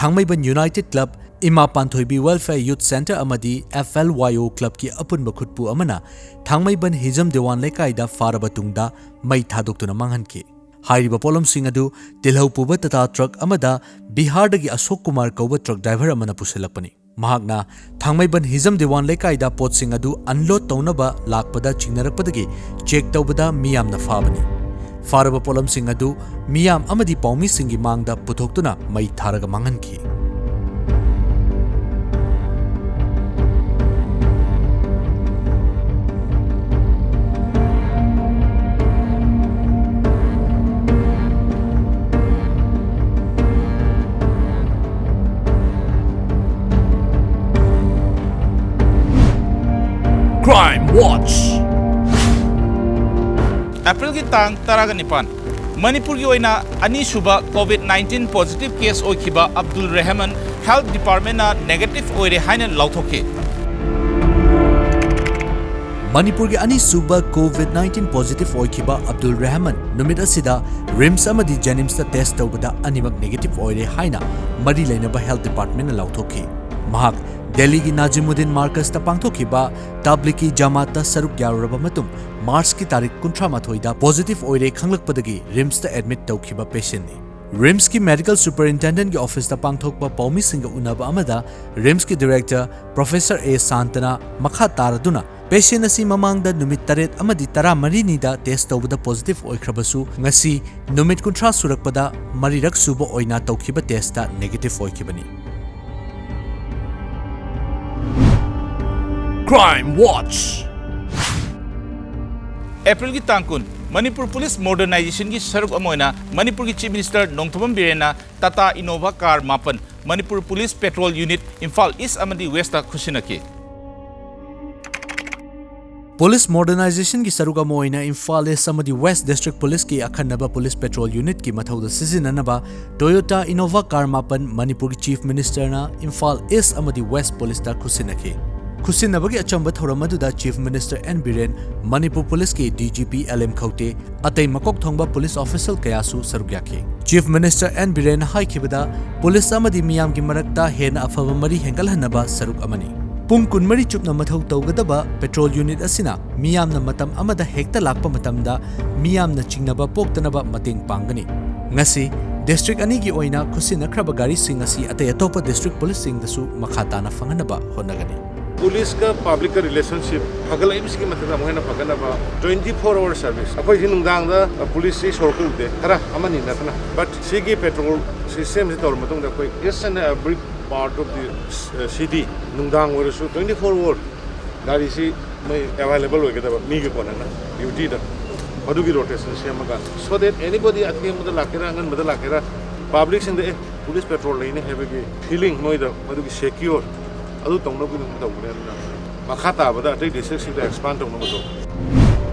ꯊꯥꯡꯃꯩꯕꯟ United Club, ꯏꯃꯥ ꯄꯥꯟꯊꯣꯏꯕꯤ Welfare Youth Centre ꯑꯃꯗꯤ F L Y O Clubꯀꯤ ꯑꯄꯨꯟꯕ ꯈꯨꯠꯄꯨ ꯑꯃꯅ ꯊꯥꯡꯃꯩꯕꯟ ꯍꯤꯖꯝ ꯗꯦꯋꯥꯟ ꯂꯩꯀꯥꯏꯗ ꯐꯥꯔꯕ ꯇꯨꯡꯗ ꯃꯩ ꯊꯥꯗꯣꯛꯇꯨꯅ ꯃꯥꯡꯍꯟꯈꯤ꯫ ꯍꯥꯏꯔꯤꯕ ꯄꯣꯠꯂꯝꯁꯤꯡ ꯑꯗꯨ ꯇꯤꯜꯍꯧ ꯄꯨꯕ ꯇꯥꯇꯥ ꯇ꯭ꯔꯛ ꯑꯃꯗ ꯕꯤꯍꯥꯔꯗꯒꯤ ꯑꯁꯣꯛ ꯀꯨꯃꯥꯔ ꯀꯧꯕ ꯇ꯭ꯔꯛ ꯗ꯭ꯔꯥꯏꯚꯔ ꯑꯃꯅ ꯄꯨꯁꯤꯜꯂꯛꯄꯅꯤ꯫ ꯃꯍꯥꯛꯅ ꯊꯥꯡꯃꯩꯕꯟ ꯍꯤꯖꯝ ꯗꯤꯋꯥꯟ ꯂꯩꯀꯥꯏꯗ ꯄꯣꯠꯁꯤꯡ ꯑꯗꯨ unload ꯇꯧꯅꯕ ꯂꯥꯛꯄꯗ ꯆꯤꯡꯅꯔꯛꯄꯗꯒꯤ ꯆꯦꯛ ꯇꯧꯕꯗ ꯃꯤꯌꯥꯝꯅ ꯐꯥꯕꯅꯤ꯫ ꯐꯥꯔꯕ ꯄꯣꯠꯂꯝꯁꯤꯡ ꯑꯗꯨ ꯃꯤꯌꯥꯝ ꯑꯃꯗꯤ ꯄꯥꯎꯃꯤꯁꯤꯡꯒꯤ ꯃꯥꯡꯗ ꯄꯨꯊꯣꯛꯇꯨꯅ ꯃꯩ ꯊꯥꯔꯒ ꯃꯥꯡꯍꯟꯈꯤ꯫ Crime Watch. ꯑꯦꯄ꯭ꯔꯤꯜꯒꯤ ꯇꯥꯡ ꯇꯔꯥꯒ ꯅꯤꯄꯥꯟ, ꯃꯅꯤꯄꯨꯔꯒꯤ ꯑꯣꯏꯅ ꯑꯅꯤꯁꯨꯕ COVID nineteen positive case ꯑꯣꯏꯈꯤꯕ ꯑꯕꯗꯨꯜ ꯔꯦꯍꯃꯟ health departmentꯅ negative ꯑꯣꯏꯔꯦ ꯍꯥꯏꯅ ꯂꯥꯎꯊꯣꯛꯈꯤ꯫ ꯃꯅꯤꯄꯨꯔꯒꯤ ꯑꯅꯤꯁꯨꯕ COVID nineteen positive ꯑꯣꯏꯈꯤꯕ ꯑꯕꯗꯨꯜ ꯔꯦꯍꯃꯟ ꯅꯨꯃꯤꯠ ꯑꯁꯤꯗ RIMS ꯑꯃꯗꯤ JNIMSꯇ test ꯇꯧꯕꯗ ꯑꯅꯤꯃꯛ negative ꯑꯣꯏꯔꯦ ꯍꯥꯏꯅ ꯃꯔꯤ ꯂꯩꯅꯕ health departmentꯅ ꯂꯥꯎꯊꯣꯛꯈꯤ꯫ ꯃꯍꯥꯛ ꯗꯦꯜꯂꯤꯒꯤ ꯅꯥꯖꯤꯃꯨꯗꯤꯟ ꯃꯥꯔꯀꯁꯇ ꯄꯥꯡꯊꯣꯛꯈꯤꯕ ꯇꯕ꯭ꯂꯤꯒꯤ ꯖꯃꯥꯠꯇ ꯁꯔꯨꯛ ꯌꯥꯔꯨꯔꯕ ꯃꯇꯨꯡ, ꯃꯥꯔꯆꯀꯤ ꯇꯥꯔꯤꯛ ꯀꯨꯟꯊ꯭ꯔꯥ ꯃꯥꯊꯣꯏꯗ positive ꯑꯣꯏꯔꯦ ꯈꯪꯂꯛꯄꯗꯒꯤ RIMSꯇ admit ꯇꯧꯈꯤꯕ patientꯅꯤ꯫ RIMSꯀꯤ medical superintendentꯀꯤ officeꯇ ꯄꯥꯡꯊꯣꯛꯄ ꯄꯥꯎꯃꯤꯁꯤꯡꯒ ꯎꯅꯕ ꯑꯃꯗ RIMSꯀꯤ director Professor A ꯁꯥꯟꯇꯅ ꯃꯈꯥ ꯇꯥꯔꯗꯨꯅ, patient ꯑꯁꯤ ꯃꯃꯥꯡꯗ ꯅꯨꯃꯤꯠ ꯇꯔꯦꯠ ꯑꯃꯗꯤ ꯇꯔꯥꯃꯔꯤꯅꯤꯗ test ꯇꯧꯕꯗ positive ꯑꯣꯏꯈ꯭ꯔꯕꯁꯨ, ꯉꯁꯤ ꯅꯨꯃꯤꯠ ꯀꯨꯟꯊ꯭ꯔꯥ ꯁꯨꯔꯛꯄꯗ ꯃꯔꯤꯔꯛ ꯁꯨꯕ ꯑꯣꯏꯅ ꯇꯧꯈꯤꯕ testꯇ negative ꯑꯣꯏꯈꯤꯕꯅꯤ꯫ Crime Watch. ꯑꯦꯄ꯭ꯔꯤꯜꯒꯤ ꯇꯥꯡ ꯀꯨꯟ, ꯃꯅꯤꯄꯨꯔ ꯄꯨꯂꯤꯁ modernizationꯒꯤ ꯁꯔꯨꯛ ꯑꯃ ꯑꯣꯏꯅ ꯃꯅꯤꯄꯨꯔꯒꯤ Chief Minister Nongthombam ꯕꯤꯔꯦꯟꯅ Tata Innova car ꯃꯥꯄꯟ, Manipur police patrol unit Imphal East ꯑꯃꯗꯤ Westꯇ ꯈꯨꯠꯁꯤꯟꯅꯈꯤ꯫ Police modernizationꯒꯤ ꯁꯔꯨꯛ ꯑꯃ ꯑꯣꯏꯅ ꯏꯝꯐꯥꯜ ꯏꯁ ꯑꯃꯗꯤ ꯋꯦꯁ ꯗꯤꯁꯇ꯭ꯔꯤꯛ ꯄꯨꯂꯤꯁꯀꯤ ꯑꯈꯟꯅꯕ ꯄꯨꯂꯤꯁ ꯄꯦꯇ꯭ꯔꯣꯜ ꯌꯨꯅꯤꯠꯀꯤ ꯃꯊꯧꯗ ꯁꯤꯖꯤꯟꯅꯅꯕ Toyota Innova car ꯃꯥꯄꯟ ꯃꯅꯤꯄꯨꯔꯒꯤ ꯆꯤꯐ ꯃꯤꯅꯤꯁꯇꯔꯅ ꯏꯝꯐꯥꯜ ꯏꯁ ꯑꯃꯗꯤ ꯋꯦꯁ ꯄꯨꯂꯤꯁꯇ ꯈꯨꯠꯁꯤꯟꯅꯈꯤ꯫ ꯈꯨꯠꯁꯤꯟꯅꯕꯒꯤ ꯑꯆꯝꯕ ꯊꯧꯔꯝ ꯑꯗꯨꯗ chief minister N Biren, Manipur ꯄꯨꯂꯤꯁꯀꯤ D G P L M Khaute, ꯑꯇꯩ ꯃꯀꯣꯛ ꯊꯣꯡꯕ ꯄꯨꯂꯤꯁ ꯑꯣꯐꯤꯁꯤꯌꯦꯜ ꯀꯌꯥꯁꯨ ꯁꯔꯨꯛ ꯌꯥꯈꯤ꯫ ꯆꯤꯐ ꯃꯤꯅꯤꯁꯇꯔ ꯑꯦꯟ ꯕꯤꯔꯦꯟꯅ ꯍꯥꯏꯈꯤꯕꯗ, ꯄꯨꯂꯤꯁ ꯑꯃꯗꯤ ꯃꯤꯌꯥꯝꯒꯤ ꯃꯔꯛꯇ ꯍꯦꯟꯅ ꯑꯐꯕ ꯃꯔꯤ ꯍꯦꯟꯒꯠꯍꯟꯅꯕ ꯁꯔꯨꯛ ꯑꯃꯅꯤ꯫ ꯄꯨꯡ ꯀꯨꯟꯃꯔꯤ ꯆꯨꯞꯅ ꯃꯊꯧ ꯇꯧꯒꯗꯕ ꯄꯦꯇ꯭ꯔꯣꯜ ꯌꯨꯅꯤꯠ ꯑꯁꯤꯅ ꯃꯤꯌꯥꯝꯅ ꯃꯇꯝ ꯑꯃꯗ ꯍꯦꯛꯇ ꯂꯥꯛꯄ ꯃꯇꯝꯗ ꯃꯤꯌꯥꯝꯅ ꯆꯤꯡꯅꯕ ꯄꯣꯛꯇꯅꯕ ꯃꯇꯦꯡ ꯄꯥꯡꯒꯅꯤ꯫ ꯉꯁꯤ ꯗꯤꯁꯇ꯭ꯔꯤꯛ ꯑꯅꯤꯒꯤ ꯑꯣꯏꯅ ꯈꯨꯠꯁꯤꯟꯅꯈ꯭ꯔꯕ ꯒꯥꯔꯤꯁꯤꯡ ꯑꯁꯤ ꯑꯇꯩ ꯑꯇꯣꯞꯄ ꯗꯤꯁꯇ꯭ꯔꯤꯛ ꯄꯨꯂꯤꯁꯁꯤꯡꯗꯁꯨ ꯃꯈꯥ ꯇꯥꯅ ꯐꯪꯍꯟꯅꯕ ꯍꯣꯠꯅꯒꯅꯤ꯫ ꯄꯨꯂꯤꯁꯀ ꯄꯕ꯭ꯂꯤꯛꯀ ꯔꯤꯂꯦꯁꯟꯁꯤꯞ ꯐꯒꯠꯂꯛꯏꯕꯁꯤꯒꯤ ꯃꯊꯛꯇ ꯑꯃꯨꯛ ꯍꯦꯟꯅ ꯐꯒꯠꯅꯕ twenty four hour service꯫ ꯑꯩꯈꯣꯏꯁꯤ ꯅꯨꯡꯗꯥꯡꯗ, ꯑ, ꯄꯨꯂꯤꯁꯁꯤ ꯁꯣꯔꯣꯛꯇ ꯎꯗꯦ, ꯈꯔ ꯑꯃꯅꯤ ꯅꯠꯇꯅ꯫ But ꯁꯤꯒꯤ ꯄꯦꯇ꯭ꯔꯣꯜ ꯁꯤꯁꯇꯦꯝꯁꯤ ꯇꯧꯔ ꯃꯇꯨꯡꯗ ꯑꯩꯈꯣꯏ each and every part of the, uh, city, ꯅꯨꯡꯗꯥꯡ ꯑꯣꯏꯔꯁꯨ twenty four hour ꯒꯥꯔꯤꯁꯤ ꯃꯣꯏ available ꯑꯣꯏꯒꯗꯕ, ꯃꯤꯒꯤ ꯀꯣꯟꯅꯅ ꯗ꯭ꯌꯨꯇꯤꯗ꯫ ꯃꯗꯨꯒꯤ ꯔꯣꯇꯦꯁꯟ ꯁꯦꯝꯃꯒ, so that anybody ꯑꯊꯦꯡꯕꯗ ꯂꯥꯛꯀꯦꯔꯥ, ꯑꯉꯟꯕꯗ ꯂꯥꯛꯀꯦꯔꯥ, ꯄꯕ꯭ꯂꯤꯛꯁꯤꯡꯗ, "ꯑꯦ, ꯄꯨꯂꯤꯁ ꯄꯦꯇ꯭ꯔꯣꯜ ꯂꯩꯅꯦ" ꯍꯥꯏꯕꯒꯤ ꯐꯤꯂꯤꯡ ꯃꯣꯏꯗ, ꯃꯗꯨꯒꯤ ꯁꯦꯀ꯭ꯌꯣꯔ ꯑꯗꯨ ꯇꯧꯅꯕꯒꯤꯗꯃꯛ ꯇꯧꯕꯅꯦ꯫ ꯑꯗꯨꯅ ꯃꯈꯥ ꯇꯥꯕꯗ ꯑꯇꯩ ꯗꯤꯁꯇ꯭ꯔꯤꯛꯁꯤꯡꯗ expand ꯇꯧꯅꯕꯗꯣ꯫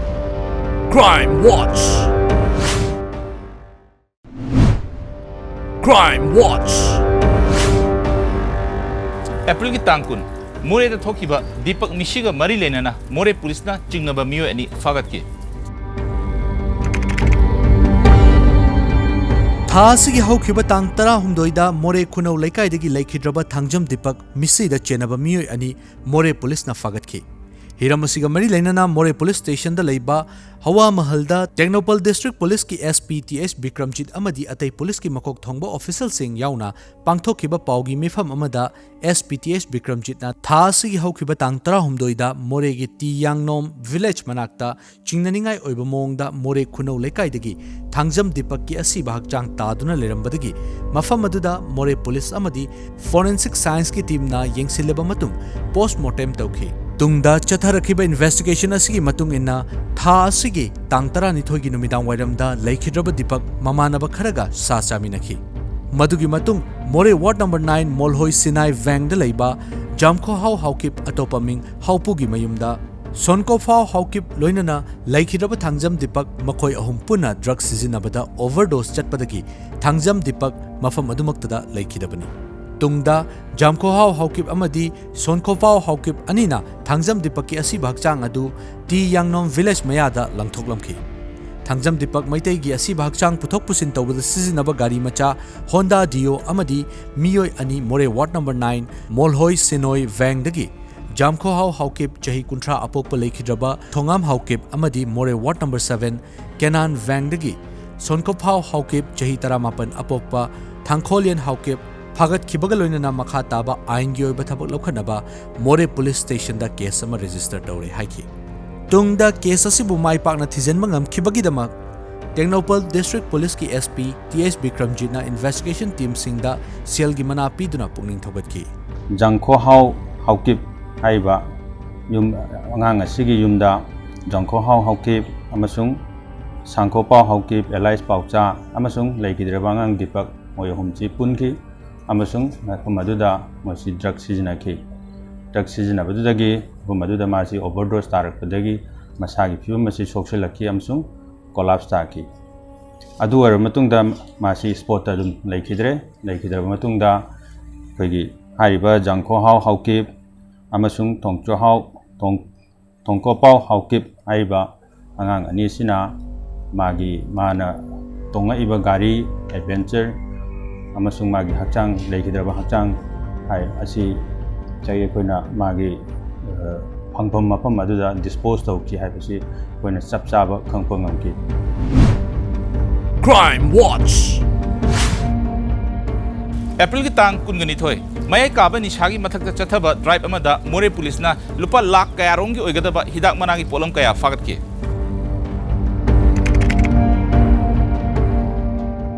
Crime Watch. Crime Watch. ꯑꯦꯄ꯭ꯔꯤꯜꯒꯤ ꯇꯥꯡ ꯀꯨꯟ, ꯃꯣꯔꯦꯗ ꯊꯣꯛꯈꯤꯕ ꯗꯤꯄꯛ ꯃꯤꯁꯤꯒ ꯃꯔꯤ ꯂꯩꯅꯅ ꯃꯣꯔꯦ ꯄꯨꯂꯤꯁꯅ ꯆꯤꯡꯅꯕ ꯃꯤꯑꯣꯏ ꯑꯅꯤ ꯐꯥꯒꯠꯈꯤ꯫ ꯊꯥ ꯑꯁꯤꯒꯤ ꯍꯧꯈꯤꯕ ꯇꯥꯡ ꯇꯔꯥꯍꯨꯝꯗꯣꯏꯗ ꯃꯣꯔꯦ ꯈꯨꯅꯧ ꯂꯩꯀꯥꯏꯗꯒꯤ ꯂꯩꯈꯤꯗ꯭ꯔꯕ ꯊꯥꯡꯖꯝ ꯗꯤꯄꯛ ꯃꯤꯁꯤꯗ ꯆꯦꯟꯅꯕ ꯃꯤꯑꯣꯏ ꯑꯅꯤ ꯃꯣꯔꯦ ꯄꯨꯂꯤꯁꯅ ꯐꯥꯒꯠꯈꯤ꯫ ꯍꯤꯔꯝ ꯑꯁꯤꯒ ꯃꯔꯤ ꯂꯩꯅꯅ ꯃꯣꯔꯦ ꯄꯨꯂꯤꯁ ꯁ꯭ꯇꯦꯁꯟꯗ ꯂꯩꯕ ꯍꯋꯥ ꯃꯍꯜꯗ ꯇꯦꯡꯅꯧꯄꯜ ꯗꯤꯁꯇ꯭ꯔꯤꯛ ꯄꯨꯂꯤꯁꯀꯤ ꯑꯦꯁ ꯄꯤ ꯇꯤ ꯑꯦꯁ ꯕꯤꯀ꯭ꯔꯝꯖꯤꯠ ꯑꯃꯗꯤ ꯑꯇꯩ ꯄꯨꯂꯤꯁꯀꯤ ꯃꯀꯣꯛ ꯊꯣꯡꯕ ꯑꯣꯐꯤꯁꯤꯌꯦꯜꯁꯤꯡ ꯌꯥꯎꯅ ꯄꯥꯡꯊꯣꯛꯈꯤꯕ ꯄꯥꯎꯒꯤ ꯃꯤꯐꯝ ꯑꯃꯗ ꯑꯦꯁ ꯄꯤ ꯇꯤ ꯑꯦꯁ ꯕꯤꯀ꯭ꯔꯝꯖꯤꯠꯅ ꯊꯥ ꯑꯁꯤꯒꯤ ꯍꯧꯈꯤꯕ ꯇꯥꯡ ꯇꯔꯥꯍꯨꯝꯗꯣꯏꯗ ꯃꯣꯔꯦꯒꯤ ꯇꯤ ꯌꯥꯡꯅꯣꯝ ꯚꯤꯂꯦꯖ ꯃꯅꯥꯛꯇ ꯆꯤꯡꯅꯅꯤꯡꯉꯥꯏ ꯑꯣꯏꯕ ꯃꯑꯣꯡꯗ ꯃꯣꯔꯦ ꯈꯨꯅꯧ ꯂꯩꯀꯥꯏꯗꯒꯤ ꯊꯥꯡꯖꯝ ꯗꯤꯄꯛꯀꯤ ꯑꯁꯤꯕ ꯍꯛꯆꯥꯡ ꯇꯥꯗꯨꯅ ꯂꯩꯔꯝꯕꯗꯒꯤ ꯃꯐꯝ ꯑꯗꯨꯗ ꯃꯣꯔꯦ ꯄꯨꯂꯤꯁ ꯑꯃꯗꯤ ꯐꯣꯔꯦꯟꯁꯤꯛ ꯁꯥꯏꯟꯁꯀꯤ ꯇꯤꯝꯅ ꯌꯦꯡꯁꯤꯜꯂꯕ ꯃꯇꯨꯡ ꯄꯣꯁꯠꯃꯣꯔꯇꯦꯝ ꯇꯧꯈꯤ꯫ ꯇꯨꯡꯗ ꯆꯠꯊꯔꯛꯈꯤꯕ ꯏꯟꯚꯦꯁꯇꯤꯒꯦꯁꯟ ꯑꯁꯤꯒꯤ ꯃꯇꯨꯡ ꯏꯟꯅ ꯊꯥ ꯑꯁꯤꯒꯤ ꯇꯥꯡ ꯇꯔꯥꯅꯤꯊꯣꯏꯒꯤ ꯅꯨꯃꯤꯗꯥꯡ ꯋꯥꯏꯔꯝꯗ ꯂꯩꯈꯤꯗ꯭ꯔꯕ ꯗꯤꯄꯛ ꯃꯃꯥꯟꯅꯕ ꯈꯔꯒ ꯁꯥ ꯆꯥꯃꯤꯟꯅꯈꯤ꯫ ꯃꯗꯨꯒꯤ ꯃꯇꯨꯡ ꯃꯣꯔꯦ ꯋꯥꯔꯗ ꯅꯝꯕꯔ ꯅꯥꯏꯟ ꯃꯣꯜꯍꯣꯏ ꯁꯤꯅꯥꯏ ꯚꯦꯡꯗ ꯂꯩꯕ ꯖꯥꯝꯈꯣꯍꯥꯎ ꯍꯥꯎꯀꯤꯞ, ꯑꯇꯣꯞꯄ ꯃꯤꯡ ꯍꯥꯎꯄꯨꯒꯤ ꯃꯌꯨꯝꯗ ꯁꯣꯟꯀꯣꯐꯥꯎ ꯍꯥꯎꯀꯤꯞ ꯂꯣꯏꯅꯅ ꯂꯩꯈꯤꯗ꯭ꯔꯕ ꯊꯥꯡꯖꯝ ꯗꯤꯄꯛ ꯃꯈꯣꯏ ꯑꯍꯨꯝ ꯄꯨꯟꯅ ꯗ꯭ꯔꯒ ꯁꯤꯖꯤꯟꯅꯕꯗ ꯑꯣꯚꯔꯗꯣꯁ ꯆꯠꯄꯗꯒꯤ ꯊꯥꯡꯖꯝ ꯗꯤꯄꯛ ꯃꯐꯝ ꯑꯗꯨꯃꯛꯇꯗ ꯂꯩꯈꯤꯗꯕꯅꯤ꯫ ꯇꯨꯡꯗ ꯖꯥꯝꯈꯣꯍꯥꯎ ꯍꯥꯎꯀꯤꯞ ꯑꯃꯗꯤ ꯁꯣꯟꯈꯣꯐꯥꯎ ꯍꯥꯎꯀꯤꯞ ꯑꯅꯤꯅ ꯊꯥꯡꯖꯝ ꯗꯤꯄꯛꯀꯤ ꯑꯁꯤꯕ ꯍꯛꯆꯥꯡ ꯑꯗꯨ ꯇꯤ ꯌꯥꯡꯅꯣꯝ ꯚꯤꯂꯦꯖ ꯃꯌꯥꯗ ꯂꯪꯊꯣꯛꯂꯝꯈꯤ꯫ ꯊꯥꯡꯖꯝ ꯗꯤꯄꯛ ꯃꯩꯇꯩꯒꯤ ꯑꯁꯤꯕ ꯍꯛꯆꯥꯡ ꯄꯨꯊꯣꯛ ꯄꯨꯁꯤꯟ ꯇꯧꯕꯗ ꯁꯤꯖꯤꯟꯅꯕ ꯒꯥꯔꯤ ꯃꯆꯥ ꯍꯣꯟꯗꯥ ꯗꯤꯑꯣ ꯑꯃꯗꯤ ꯃꯤꯑꯣꯏ ꯑꯅꯤ ꯃꯣꯔꯦ ꯋꯥꯔꯗ ꯅꯝꯕꯔ ꯅꯥꯏꯟ ꯃꯣꯜꯍꯣꯏ ꯁꯤꯅꯣꯏ ꯚꯦꯡꯗꯒꯤ ꯖꯥꯝꯈꯣꯍꯥꯎ ꯍꯥꯎꯀꯤꯞ ꯆꯍꯤ ꯀꯨꯟꯊ꯭ꯔꯥ ꯑꯄꯣꯛꯄ ꯂꯩꯈꯤꯗ꯭ꯔꯕ ꯊꯣꯉꯥꯝ ꯍꯥꯎꯀꯤꯞ ꯑꯃꯗꯤ ꯃꯣꯔꯦ ꯋꯥꯔꯗ ꯅꯝꯕꯔ ꯁꯚꯦꯟ ꯀꯦꯅꯥꯟ ꯚꯦꯡꯗꯒꯤ ꯁꯣꯟꯀꯣꯐꯥꯎ ꯍꯥꯎꯀꯤꯞ ꯆꯍꯤ ꯇꯔꯥꯃꯥꯄꯟ ꯑꯄꯣꯛꯄ ꯊꯥꯡꯈꯣꯂꯤꯌꯟ ꯍꯥꯎꯀꯤꯞ ꯐꯥꯒꯠꯈꯤꯕꯒ ꯂꯣꯏꯅꯅ ꯃꯈꯥ ꯇꯥꯕ ꯑꯥꯏꯟꯒꯤ ꯑꯣꯏꯕ ꯊꯕꯛ ꯂꯧꯈꯠꯅꯕ ꯃꯣꯔꯦ ꯄꯨꯂꯤꯁ ꯁ꯭ꯇꯦꯁꯟꯗ ꯀꯦꯁ ꯑꯃ ꯔꯦꯖꯤꯁꯇꯔ ꯇꯧꯔꯦ ꯍꯥꯏꯈꯤ꯫ ꯇꯨꯡꯗ ꯀꯦꯁ ꯑꯁꯤꯕꯨ ꯃꯥꯏ ꯄꯥꯛꯅ ꯊꯤꯖꯤꯟꯕ ꯉꯝꯈꯤꯕꯒꯤꯗꯃꯛ ꯇꯦꯡꯅꯧꯄꯜ ꯗꯤꯁꯇ꯭ꯔꯤꯛ ꯄꯨꯂꯤꯁꯀꯤ ꯑꯦꯁ ꯄꯤ ꯇꯤ ꯑꯦꯁ ꯕꯤꯀ꯭ꯔꯝꯖꯤꯠꯅ ꯏꯟꯚꯦꯁꯇꯤꯒꯦꯁꯟ ꯇꯤꯝꯁꯤꯡꯗ ꯁꯦꯜꯒꯤ ꯃꯅꯥ ꯄꯤꯗꯨꯅ ꯄꯨꯛꯅꯤꯡ ꯊꯧꯒꯠꯈꯤ꯫ ꯖꯥꯡꯈꯣꯍꯥꯎ ꯍꯥꯎꯀꯤꯞ ꯍꯥꯏꯔꯤꯕ ꯌꯨꯝ, ꯑꯉꯥꯡ ꯑꯁꯤꯒꯤ ꯌꯨꯝꯗ ꯖꯥꯡꯈꯣꯍꯥꯎ ꯍꯥꯎꯀꯤꯞ ꯑꯃꯁꯨꯡ ꯁꯥꯡꯈꯣꯄꯥꯎ ꯍꯥꯎꯀꯤꯞ, ꯑꯦꯂꯥꯏꯁ ꯄꯥꯎꯆꯥ ꯑꯃꯁꯨꯡ ꯂꯩꯈꯤꯗ꯭ꯔꯕ ꯑꯉꯥꯡ ꯗꯤꯄꯛ, ꯃꯣꯏ ꯑꯍꯨꯝꯁꯤ ꯄꯨꯟꯈꯤ ꯑꯃꯁꯨꯡ ꯃꯐꯝ ꯑꯗꯨꯗ ꯃꯁꯤ ꯗ꯭ꯔꯒ ꯁꯤꯖꯤꯟꯅꯈꯤ꯫ ꯗ꯭ꯔꯒ ꯁꯤꯖꯤꯟꯅꯕꯗꯨꯗꯒꯤ ꯃꯐꯝ ꯑꯗꯨꯗ ꯃꯥꯁꯤ ꯑꯣꯚꯔꯗꯣꯁ ꯇꯥꯔꯛꯄꯗꯒꯤ ꯃꯁꯥꯒꯤ ꯐꯤꯕꯝ ꯑꯁꯤ ꯁꯣꯛꯆꯤꯜꯂꯛꯈꯤ ꯑꯃꯁꯨꯡ ꯀꯣꯂꯥꯞꯁ ꯇꯥꯈꯤ꯫ ꯑꯗꯨ ꯑꯣꯏꯔꯕ ꯃꯇꯨꯡꯗ ꯃꯥꯁꯤ ꯁ꯭ꯄꯣꯠꯇ ꯑꯗꯨꯝ ꯂꯩꯈꯤꯗ꯭ꯔꯦ꯫ ꯂꯩꯈꯤꯗ꯭ꯔꯕ ꯃꯇꯨꯡꯗ ꯑꯩꯈꯣꯏꯒꯤ ꯍꯥꯏꯔꯤꯕ ꯖꯥꯡꯈꯣꯍꯥꯎ ꯍꯥꯎꯀꯤꯞ ꯑꯃꯁꯨꯡ ꯊꯣꯡꯆꯣꯍꯥꯎ, ꯊꯣꯡ-, ꯊꯣꯡꯀꯣꯄꯥꯎ ꯍꯥꯎꯀꯤꯞ ꯍꯥꯏꯔꯤꯕ ꯑꯉꯥꯡ ꯑꯅꯤ ꯑꯁꯤꯅ ꯃꯥꯒꯤ, ꯃꯥꯅ ꯇꯣꯡꯉꯛꯏꯕ ꯒꯥꯔꯤ, ꯑꯦꯗꯚꯦꯟꯆꯔ ꯑꯃꯁꯨꯡ ꯃꯥꯒꯤ ꯍꯛꯆꯥꯡ, ꯂꯩꯈꯤꯗ꯭ꯔꯕ ꯍꯛꯆꯥꯡ ꯍꯥꯏ ꯑꯁꯤ ꯉꯁꯥꯏꯒꯤ ꯑꯩꯈꯣꯏꯅ ꯃꯥꯒꯤ, ꯑ, ꯐꯪꯐꯝ ꯃꯐꯝ ꯑꯗꯨꯗ ꯗꯤꯁꯄꯣꯖ ꯇꯧꯈꯤ ꯍꯥꯏꯕꯁꯤ ꯑꯩꯈꯣꯏꯅ ꯆꯞ ꯆꯥꯕ ꯈꯪꯕ ꯉꯝꯈꯤ꯫ Crime Watch꯫ ꯑꯦꯄ꯭ꯔꯤꯜꯒꯤ ꯇꯥꯡ ꯀꯨꯟꯒ ꯅꯤꯊꯣꯏ, ꯃꯌꯥꯏ ꯀꯥꯕ ꯅꯤꯁꯥꯒꯤ ꯃꯊꯛꯇ ꯆꯠꯊꯕ ꯗ꯭ꯔꯥꯏꯚ ꯑꯃꯗ ꯃꯣꯔꯦ ꯄꯨꯂꯤꯁꯅ ꯂꯨꯄꯥ ꯂꯥꯈ ꯀꯌꯥꯔꯣꯝꯒꯤ ꯑꯣꯏꯒꯗꯕ ꯍꯤꯗꯥꯛ ꯃꯅꯥꯒꯤ ꯄꯣꯠꯂꯝ ꯀꯌꯥ ꯐꯥꯒꯠꯈꯤ꯫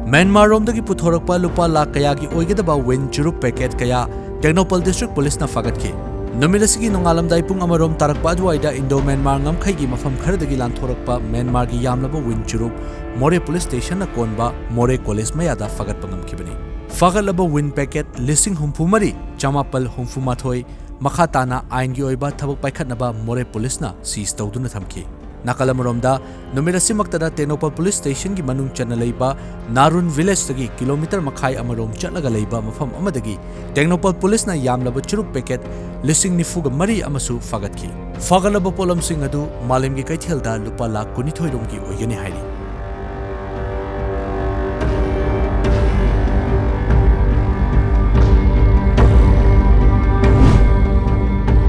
ꯃ꯭ꯌꯥꯟꯃꯥꯔꯔꯣꯝꯗꯒꯤ ꯄꯨꯊꯣꯔꯛꯄ ꯂꯨꯄꯥ ꯂꯥꯈ ꯀꯌꯥꯒꯤ ꯑꯣꯏꯒꯗꯕ ꯋꯤꯟ ꯆꯨꯔꯨꯞ ꯄꯦꯀꯦꯠ ꯀꯌꯥ ꯇꯦꯡꯅꯧꯄꯜ ꯗꯤꯁꯇ꯭ꯔꯤꯛ ꯄꯨꯂꯤꯁꯅ ꯐꯥꯒꯠꯈꯤ꯫ ꯅꯨꯃꯤꯠ ꯑꯁꯤꯒꯤ ꯅꯣꯡꯉꯥꯜꯂꯝꯗꯥꯏ ꯄꯨꯡ ꯑꯃꯔꯣꯝ ꯇꯥꯔꯛꯄ ꯑꯗꯨꯋꯥꯏꯗ ꯏꯟꯗꯣ ꯃ꯭ꯌꯥꯟꯃꯥꯔ ꯉꯝꯈꯩꯒꯤ ꯃꯐꯝ ꯈꯔꯗꯒꯤ ꯂꯥꯟꯊꯣꯔꯛꯄ ꯃ꯭ꯌꯥꯟꯃꯥꯔꯒꯤ ꯌꯥꯝꯂꯕ ꯋꯤꯟ ꯆꯨꯔꯨꯞ ꯃꯣꯔꯦ ꯄꯨꯂꯤꯁ ꯁ꯭ꯇꯦꯁꯟꯅ ꯀꯣꯟꯕ ꯃꯣꯔꯦ ꯀꯣꯂꯦꯖ ꯃꯌꯥꯗ ꯐꯥꯒꯠꯄ ꯉꯝꯈꯤꯕꯅꯤ꯫ ꯐꯥꯒꯠꯂꯕ ꯋꯤꯟ ꯄꯦꯀꯦꯠ ꯂꯤꯁꯤꯡ ꯍꯨꯝꯐꯨ ꯃꯔꯤ ꯆꯃꯥꯄꯜ ꯍꯨꯝꯐꯨ ꯃꯥꯊꯣꯏ ꯃꯈꯥ ꯇꯥꯅ ꯑꯥꯏꯟꯒꯤ ꯑꯣꯏꯕ ꯊꯕꯛ ꯄꯥꯏꯈꯠꯅꯕ ꯃꯣꯔꯦ ꯄꯨꯂꯤꯁꯅ ꯁꯤꯖ ꯇꯧꯗꯨꯅ ꯊꯝꯈꯤ꯫ ꯅꯥꯀꯜ ꯑꯃꯔꯣꯝꯗ, ꯅꯨꯃꯤꯠ ꯑꯁꯤꯃꯛꯇꯗ ꯇꯦꯡꯅꯧꯄꯜ ꯄꯨꯂꯤꯁ ꯁ꯭ꯇꯦꯁꯟꯒꯤ ꯃꯅꯨꯡ ꯆꯟꯅ ꯂꯩꯕ ꯅꯥꯔꯨꯟ ꯚꯤꯂꯦꯖꯇꯒꯤ ꯀꯤꯂꯣꯃꯤꯇꯔ ꯃꯈꯥꯏ ꯑꯃꯔꯣꯝ ꯆꯠꯂꯒ ꯂꯩꯕ ꯃꯐꯝ ꯑꯃꯗꯒꯤ ꯇꯦꯡꯅꯧꯄꯜ ꯄꯨꯂꯤꯁꯅ ꯌꯥꯝꯂꯕ ꯆꯨꯔꯨꯞ ꯄꯦꯀꯦꯠ ꯂꯤꯁꯤꯡ ꯅꯤꯐꯨꯒ ꯃꯔꯤ ꯑꯃꯁꯨ ꯐꯥꯒꯠꯈꯤ꯫ ꯐꯥꯒꯠꯂꯕ ꯄꯣꯠꯂꯝꯁꯤꯡ ꯑꯗꯨ ꯃꯥꯂꯦꯝꯒꯤ ꯀꯩꯊꯦꯜꯗ ꯂꯨꯄꯥ ꯂꯥꯈ ꯀꯨꯟꯅꯤꯊꯣꯏ ꯔꯣꯝꯒꯤ ꯑꯣꯏꯒꯅꯤ ꯍꯥꯏꯔꯤ꯫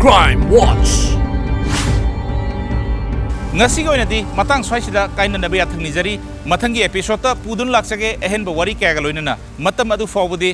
Crime Watch꯫ ꯉꯁꯤꯒꯤ ꯑꯣꯏꯅꯗꯤ ꯃꯇꯥꯡ ꯁ꯭ꯋꯥꯏꯁꯤꯗ ꯀꯥꯏꯅꯅꯕ ꯌꯥꯊꯪ ꯅꯤꯖꯔꯤ꯫ ꯃꯊꯪꯒꯤ episode ꯇ ꯄꯨꯗꯨꯅ ꯂꯥꯛꯆꯒꯦ ꯑꯍꯦꯟꯕ ꯋꯥꯔꯤ ꯀꯌꯥꯒ ꯂꯣꯏꯅꯅ꯫ ꯃꯇꯝ ꯑꯗꯨ ꯐꯥꯎꯕꯗꯤ